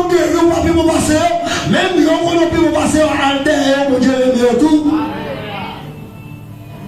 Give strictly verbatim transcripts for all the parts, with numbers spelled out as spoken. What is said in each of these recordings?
Bondye di w pa pi bon pase yo, menm jan w konnen w pi bon pase yo, al dèyè yo, Bondye renmen yo tou.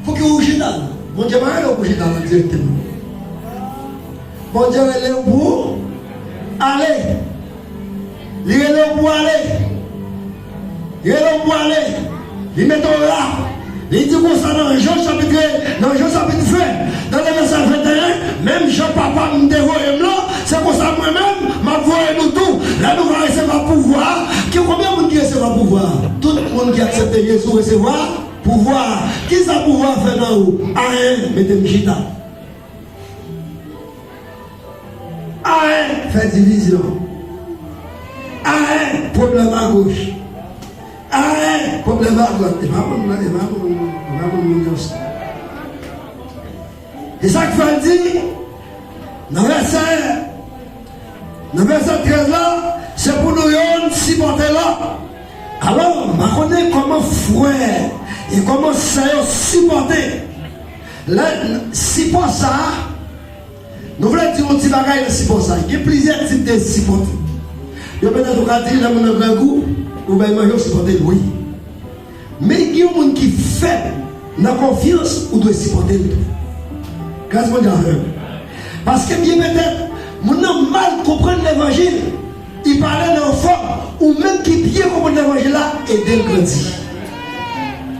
Pouki ou chita la? Bondye pa rele w pou chita la dirèkteman. Bondye rele w pou ale. Li rele w pou ale. Li rele w pou ale. Li mete w la. Li di konsa nan Jan chapit, nan Jan chapit ven, nan le vèsè venteyen, menm jan Papa m te voye m lan, se konsa mwen menm, m ap voye nou tou. Lè nou va resevwa pouvwa a, ki, konbyen moun ki resevwa pouvwa a? Tout moun ki aksepte Jezi resevwa pouvwa a. Kisa pouvwa a fè nan ou? Ayen, mete m chita. Ayen, fè divizyon. Ayen, pwoblèm agoch. Ayen, pwoblèm adwat. E pa moun nan, e pa moun, e pa moun moun yo. E sa k fè l di, nan vèsè, nan vèsè trèz la, se pou nou youn sipòte lòt. Alò, m pa konnen kòman frè e kòman sè yo sipòte. Lè, sipò sa a, nou vle di yon ti bagay nan sipò sa a. Gen plizyè tip de sipòte. Yo petèt ou ka di, lè moun nan grangou, ou bay manje, ou sipòte l, wi. Men gen yon moun ki fèb nan konfyans, ou dwe sipòte l tou. Gras Bondye avè w. Paske byen petèt, moun nan mal konprann levanjil. Li pale nan yon fòm, ou menm ki byen konprann levanjil la, ede l grandi.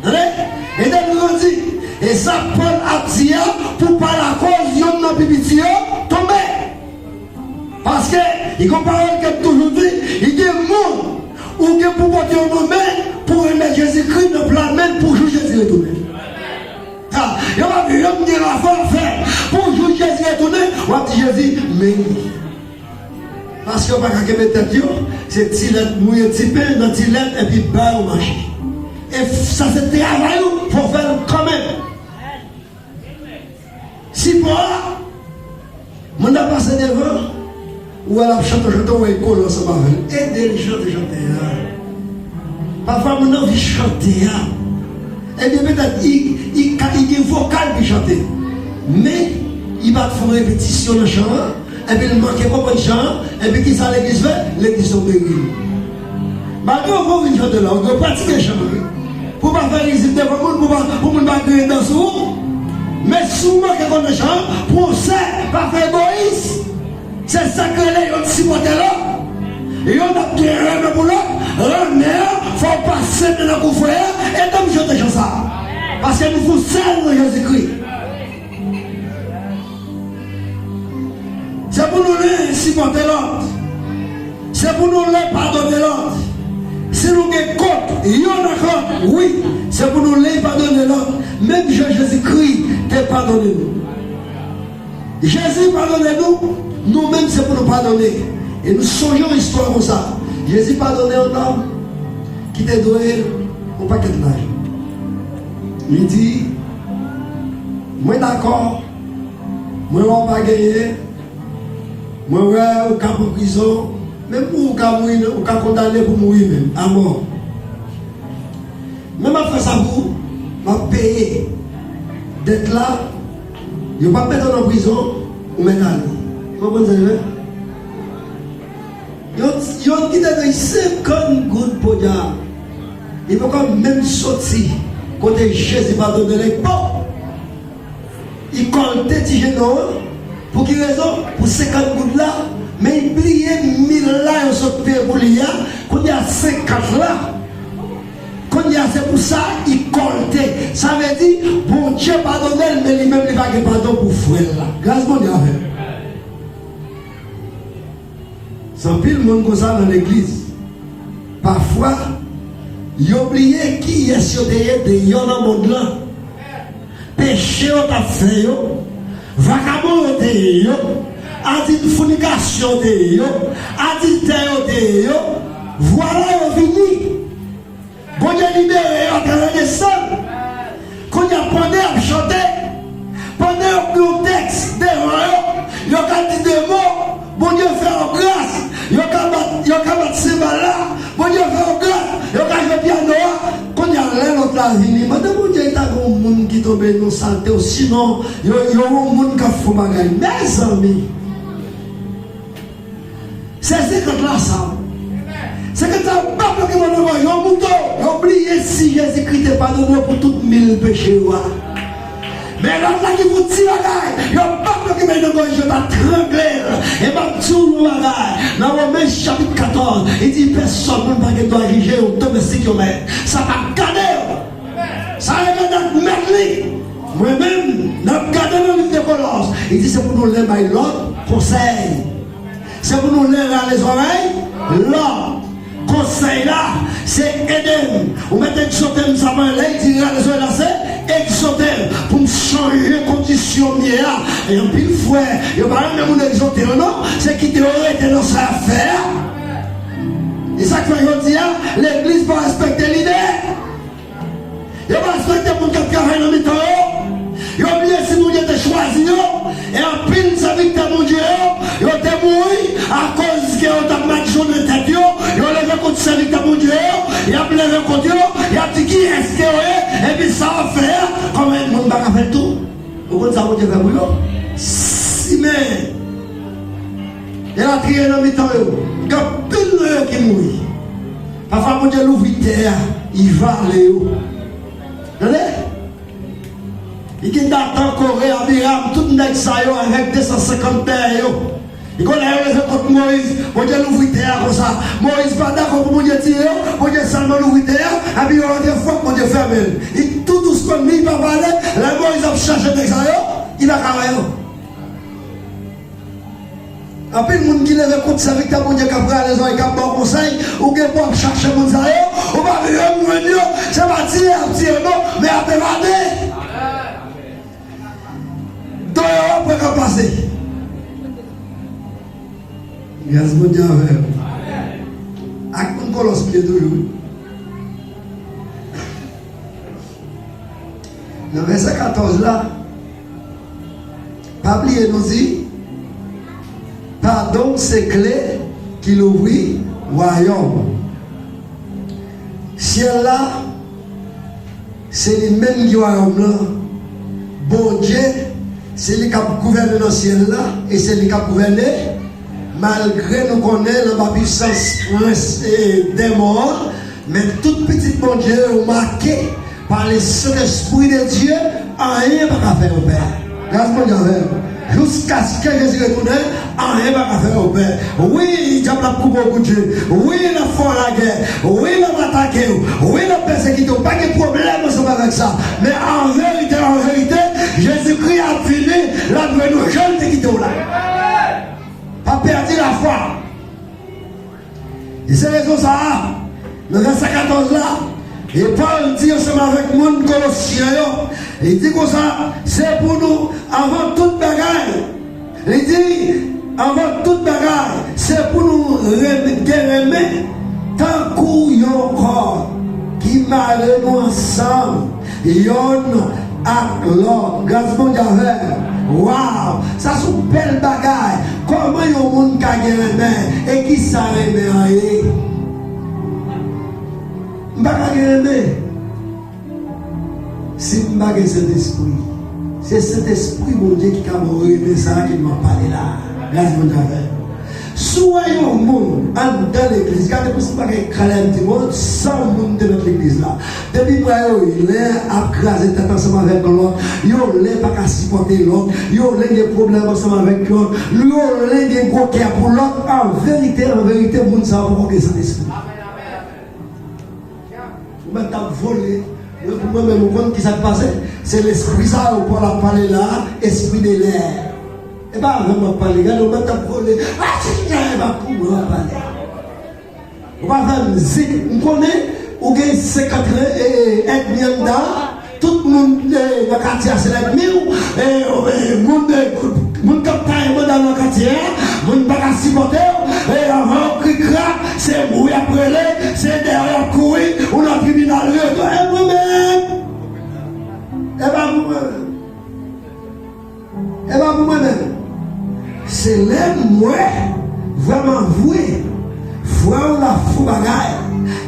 Tande? Ede l grandi. E sa Pòl ap di a, pou pa lakòz yonn nan pi piti yo tonbe. Paske, li gon pawòl ke m toujou di, li gen moun ou gen pou pote yo nan men pou remèt Jezikri nan pla men l pou jou Jezi retounen. Ha, yo p ap janm gen afè w fè pou jou Jezi retounen, w ap di Jezi, men. Paske yo pa ka kenbe tèt yo, se ti lèt, mouye ti pen nan ti lèt epi ba yo manje. E sa se travay ou, fò w fè l kanmenm. Sipò a, moun nan pase devan, ou wè l ap chante, chante, ou wè l kole ansanm avè l. Ede l chante, chante a. Pafwa moun nan anvi chante a. Ebyen, petèt, li, li ka, li gen vokal pou chante. Men, li pa t fè yon repetisyon nan chan an, epi l manke konprann chan an, epi kisa legliz fè? Legliz tonbe ri l. Malgre w vin chante la, ou dwe pratike chan an, wi. Pou w pa fè rizib devan moun, pou pa, pou moun pa griyen dan sou ou. Men si w manke konnen chan an, pran w sè, pa fè egoyis. Se sa k rele youn sipòte lòt. Youn ap gen renmen pou lòt, renmen an, fò w pase men nan kou frè a, ede m chante chan sa a. Paske nou foun sèl nan Jezikri. Se pou nou len sipòte lòt. Se pou nou len padone lòt. Si nou gen kont yonn ak lòt, wi, se pou nou len padone lòt. Menm jan Jezikri te padone nou. Jezi padone nou, nou menm se pou nou padone. E nou sonje yon istwa konsa. Jezi padone yon nonm ki te dwe yon pakèt lajan. Li di, mwen dakò, mwen wè w pa genyen, mwen wè ou ka pran prizon, menm ou ka mouri, ou ka kondane pou mouri menm, amò. Men m ap fè sa pou ou, m ap peye dèt la, yo p ap mete w nan prizon, ou mèt ale. Ou konprann sa m di w? Yon, yon ki te dwe senkant goud podyab, li poko menm soti kote Jezi padone l, pòp! Li kòlte ti jenòm an. Pou ki rezon? Pou senkant goud la, men li bliye mil la yo sot peye pou li a, kounye a senkant la. Kounye a se pou sa li kòlte. Sa vle di, Bondye padone l, men li menm li pa gen padon pou frè l la. Gras Bondye avè l. Gen anpil moun konsa nan legliz. Pafwa, yo bliye kiyès yo te ye deyò nan mond lan. Peche yo t ap fè yo, vakabon yo te ye yo, adilt fònikasyon yo te ye yo, adiltè yo te ye yo, vwala yo vini. Bondye libere yo atravè de san. Kounye a, pandan y ap chante, pandan yo pran yon tèks devan yo, yo ka di de mo, Bondye fè yo gras, yo ka bat, yo ka bat senbal la, Bondye fè yo gras, yo ka jwe pyano a. Kounye a, lè lòt la vini, mande Bondye, ta gen yon moun ki tonbe nan salte, osinon, yo, yo yon moun k ap fè yon bagay. Mezanmi! Se senkant la sa. ki pran nan gòj yo, mouton, yo bliye si Jezikri te padone yo pou tout mil peche yo a. Men lòt la ki fout ti bagay, yo p ap okipe nan gòj yo, t ap trangle l. E m ap di w yon bagay, nan Women chapit katòz, li di pèsòn moun pa gen dwa jije yon domestik yo mèt. Sa p ap gade yo. Sa rele dat mèt li. Mwen menm, n ap gade nan liv de Kolòs, li di se pou nou len bay lòt konsèy. Se pou nou len rale zòrèy lòt. Konsèy la, se ede m. Ou mèt egzòte m sa, mwen lè l di rale zòrèy la, se egzòte m pou m chanje kondisyon m ye a. E anpil frè, yo pa renmen moun egzòte yo non, se kite yo rete nan sa y ap fè a. E sa k fè jodi a, legliz pa respekte lidè. Yo pa respekte moun k ap travay nan mitan yo. Yo bliye si Bondye te chwazi yo. E anpil sèvitè Bondye yo, yo te mouri akoz ke yo t ap madjonnen tèt yo. Yo leve kont sèvitè Bondye yo, y ap leve kont yo, y ap di kiyès ke yo ye, epi sa w ap fè a, kòman moun pa ka fè l tou? Ou konn sa Bondye fè pou yo? Simen. Elatriye nan mitan yo. Gen anpil nan yo ki mouri. Pafwa Bondye louvri tè a, li vale yo. Tande? Li gen Datan, Kore, Abiram, tout nèg sa yo avèk de san senkant dèyè yo. Li konn lè yo leve kont Moyiz, Bondye louvri tè a konsa. Moyiz pa dakò pou Bondye tiye yo, Bondye sèlman louvri tè a, epi yon lòt fwa Bondye fèmen l. Li tou dousman, li pa pale, lè Moyiz ap chache nèg sa yo, li pa ka wè yo. Anpil moun ki leve kont sèvitè Bondye k ap rale zòrèy, k ap ba w konsèy, ou gen pou w ap chache moun sa yo, ou pa menm jwenn yo, se pa tiye y ap tiye yo non, men y ap evade. Do yo w ap wè k ap pase. Gras Bondye avè w. Ak moun Kolòs m ye toujou. Nan vèsè katòz la, pa bliye nou di, padon se kle ki louvri wayòm. Syèl la, se li menm ki wayòm lan. Bondye, se li k ap gouvène nan syèl la, e se li k ap gouvène, malgre nou konnen l anba pisans prens, e, dèmon an, men tout pitit Bondye yo make pa le Sentespri de Dye, anyen pa ka fè yo pè. Gras Bondye avè w. Jiskaske Jezi retounen, anyen pa ka fè yo pè. Wi, dyab la ap koupe w kout je. Wi, l ap fè w lagè. Wi, l ap atake w. Wi, l ap pèsekite w. Pa gen pwoblèm ansanm avèk sa. Men an verite, an verite, Jezikri ap vini, l ap jwenn ou jan l te kite w la. Pa pèdi lafwa. E se rezon sa a, nan vèsè katòz la, e Pòl di ansanm avèk moun Kolosyen yo, li di konsa, se pou nou, anvan tout bagay, li di, anvan tout bagay, se pou nou renmen, gen renmen, tankou yon kò ki mare nou ansanm. Yonn ak lòt. Gras Bondye avè w. Waw! Sa se yon bèl bagay. Kòman yon moun ka gen renmen? E kisa renmen an ye? M pa ka gen renmen si m pa gen Sentespri. Se Sentespri Bondye ki ka ban w renmen sa a ke nou ap pale la a. Gras Bondye avè w. Si w wè yon moun anndan legliz, gade pou si pa gen kalè m di moun, san moun te met legliz la. Depi m wè yo len ap kraze tèt ansanm avèk lòt, yo len pa ka sipòte lòt, yo len gen pwoblèm ansanm avèk lòt, yo len gen gwo kè pou lòt, an verite, an verite, moun sa yo poko gen Sentespri. Ou mèt t ap vole. Mwen, pou mwen menm, ou konn ki sa k pase? Se lespri sa yo Pòl ap pale la a, espri de lè. E pa avè m w ap pale. Gade, ou mèt t ap vole. A, si, si, e pa pou mwen w ap pale. Ou pa fè m zik. M konnen ou gen senkant re-, e, e, èdmi anndan. Tout moun, e, nan katye a se lènmi w. E, e, moun, e, moun k ap taye banda nan katye a, moun pa ka sipòte w. E, anvan yo kri krak, se mou y ap rele, se dèyè y ap kouri, ou nan tribinal, reto. E mwen menm, e pa pou mwen menm. E pa pou mwen menm. Se lè m wè, vrèman vre, frè w la fè yon bagay,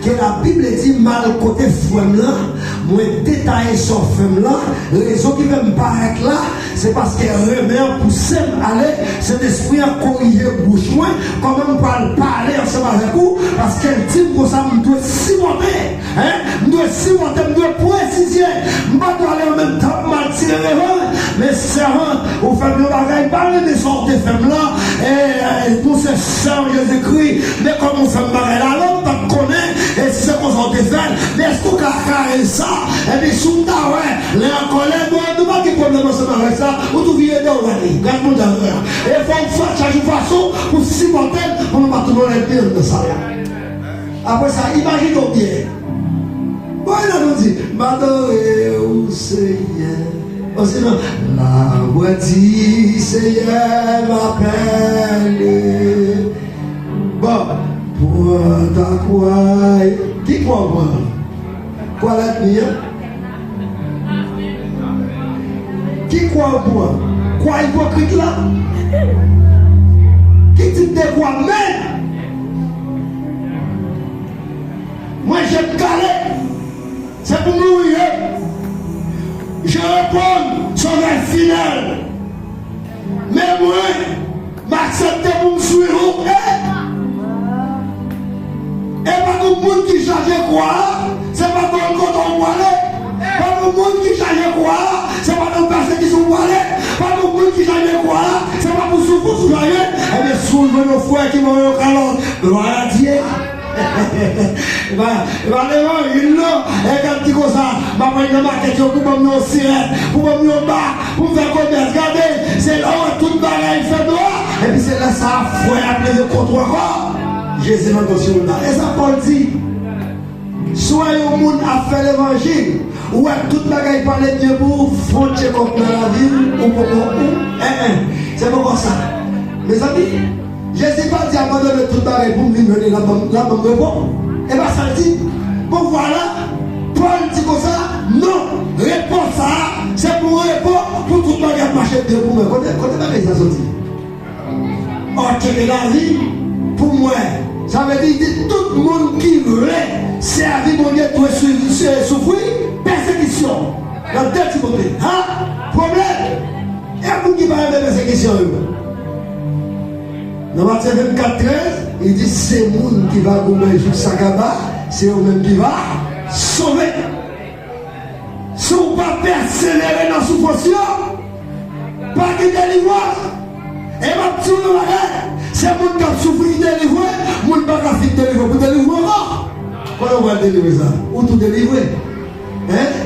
ke Labib di m al kote frè m lan, mwen detaye sa w fè m lan, rezon ki fè m parèt la, se paske renmen an pouse m ale, Sentespri an korije bouch mwen, kòman m pral pale ansanm avèk ou, Paske l di m konsa, m dwe sipòte, en, m dwe sipòte, m dwe presize. M pa dwe ale an menm tan pou m al tire revanj. Men sèvant, ou fè m yon bagay, m pa renmen sa w te fè m lan. E, e, nou se sè w Jezikri, men kòman w fè m bagay la, lè m pa t konnen, e si se konsa w te fè l, men èske w ka kare sa? Epi si w ta wè, lè an kòlè, bon, nou pa gen pwoblèm ansanm avèk sa, ou tou vire do w ale. Gad moun sa yo. E fò w fè chak jou fason pou sipòte l, pou nou pa tounen lènmi anndan sa la. Apre sa, imajine w byen. Bon, e lè nou di, m adore w, Senyè. Osinon, labwa di, Senyè, m apèl. Bon, pran ta kwa. Ki kwa w pran? Kwa lènmi an? Ki kwa w pran? Kwa ipokrit la? Ki tip de kwa menm? Mwen, je m kale. Se pou m louwe. Je réponds, Sovè fidèl. Men mwen, m aksepte pou m swiv ou. E, e pa tout moun ki chaje kwa a, se pa Golgota ou prale. Pa tout moun ki chaje kwa a, se pa nan pèsekisyon ou prale. Pa tout moun ki chaje kwa a, se pa pou soufrans ou chaje. Ebyen, si w jwenn yon frè ki ba w yon kalòt, glwa a Dye. E pa, e pa levanjil non. E gad di konsa, m ap al nan makèt yo pou ban m yon sirèt, pou ban m yon bak, pou m fè komès. Gade, se la w wè tout bagay fè nwa. Epi se lè sa a, fwè ap leve kont ou ankò. Jezi nan dosye w la. E sa Pòl di. Si w wè yon moun ap fè levanjil, ou wè tout bagay pale byen pou ou, fè yon tchekòp nan lavi w, ou poko, ou, en, en, se poko sa. Mezanmi, Jezi pa di abandone tout bagay pou m vin jwenn li, l ap ban m, l ap ban m repo. E pa sa l di. Bon, vwala, Pòl di konsa, non, repo sa a, se pou repo, pou tout bagay ap mache byen pou mwen. Kote, kote bagay sa soti? Òtcheke lavi pou mwen. Sa vle di, li di tout moun ki vle sèvi Bondye dwe sou-, sou-, soufri pèsekisyon. Nan de Timote. Ha? Pwoblèm. E moun ki pa renmen pèsekisyon yo? Nan Matye vennkat trèz, li di, se moun ki va goumen jouk sa kaba, se yo menm ki va sove. Si w pa pèsevere nan soufrans yo, pa gen delivrans. E m ap di w yon bagay, se moun k ap soufri ki delivre, moun pa ka fin delivre pou delivre w ankò. Kote w pral delivre sa? Ou tou delivre. En?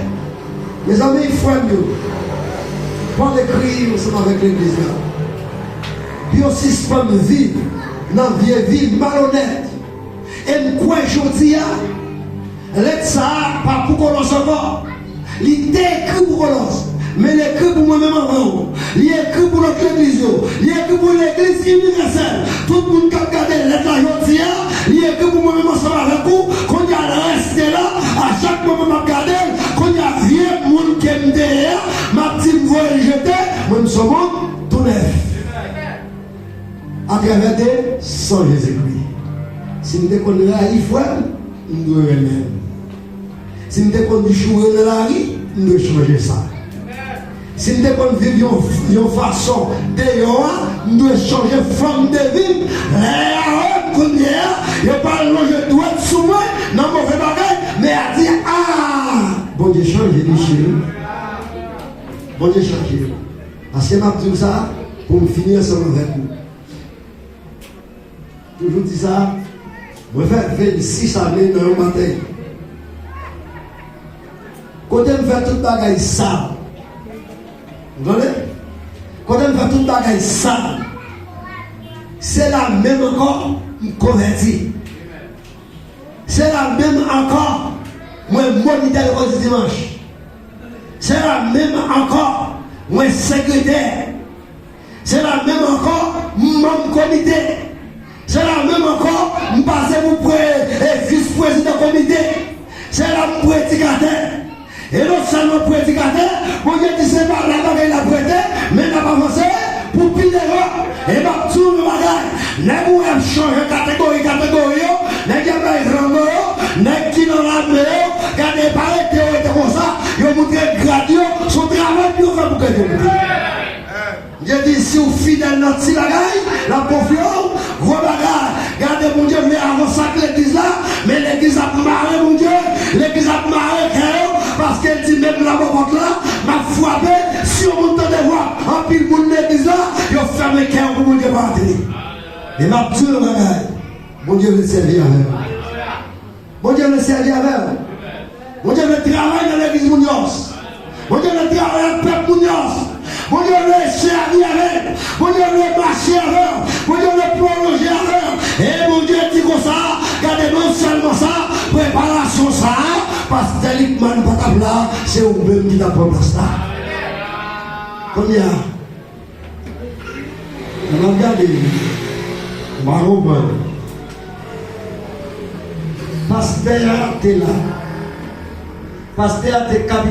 Mezanmi, frè m yo, Pòl ekri ansanm avèk legliz la pou yo sispann viv nan vye vi malonèt. E m kwè jodi a, lèt sa a pa pou Kolòs ankò. Li te ekri pou Kolòs, men li ekri pou mwen menm avè w. Li ekri pou lòt legliz yo. Li ekri pou legliz inivèsèl. Tout moun k ap gade lèt la jodi a, li ekri pou mwen menm ansanm avèk ou. Kounye a l reste la, a chak moman m ap gade l, kounye a vye moun ke m te ye a, m ap di m voye l jete, mwen m se yon moun tou nèf. Atravè de san Jezikri. Si m te konn rayi frè m, m dwe renmen l. Si m te konn joure nan lari, m dwe chanje sa. Si m te konn viv yon, yon fason deyò a, m dwe chanje fòm de vi m. Lè a menm kounye a, yo pral lonje dwèt sou mwen nan move bagay, men a di, a, Bondye chanje, mesye. Bondye chanje. Paske m ap di w sa pou m fini ansanm avèk ou. Toujou di sa, mwen fè vennsis ane nan yon batèy. Kote m fè tout bagay sal. Ou tande? Kote m fè tout bagay sal. Se la menm ankò m konvèti. Se la menm ankò mwen monitè lekòl di dimanch. Se la menm ankò mwen sekretè. Se la menm ankò m manm komite. Se la menm ankò m pase pou pre-, e vis prezidan komite. Se la m predikatè. E non sèlman predikatè, Bondye di se pa la bagay la ap rete, men n ap avanse pou pi devan. E m ap di w yon bagay, nèg ou wè ap chanje kategori, kategori yo, nèg y ap bay rango yo, nèg ki nan lame yo, gade pa rete yo rete konsa, yo moute grad yo, se yon travay pou yo fè pou ke yo moute. Bondye di, si w fidèl nan ti bagay, l ap konfye w gwo bagay. Gade Bondye vle avanse ak legliz la, men legliz ap mare Bondye, legliz ap mare kè yo, paske l di menm la bò pòt la, m ap frape, si yon moun tande vwa, anpil moun legliz la, yo fèmen kè yo pou Bondye pa antre. E m ap di w yon bagay, Bondye vle sèvi avè w. Bondye vle sèvi avè w. Bondye vle travay nan legliz Muñoz. Bondye vle travay ak pèp Muñoz. Bondye vle sèvi avè w. Bondye vle mache avè w. Bondye vle pwolonje avè w. E Bondye di konsa, gade non sèlman sa, preparasyon sa a, pastè Lickman pa t ap la, se ou menm ki t ap pran plas la. Kounye a, Lè m ap gade, m pa konprann. Pastè a te la. Pastè a te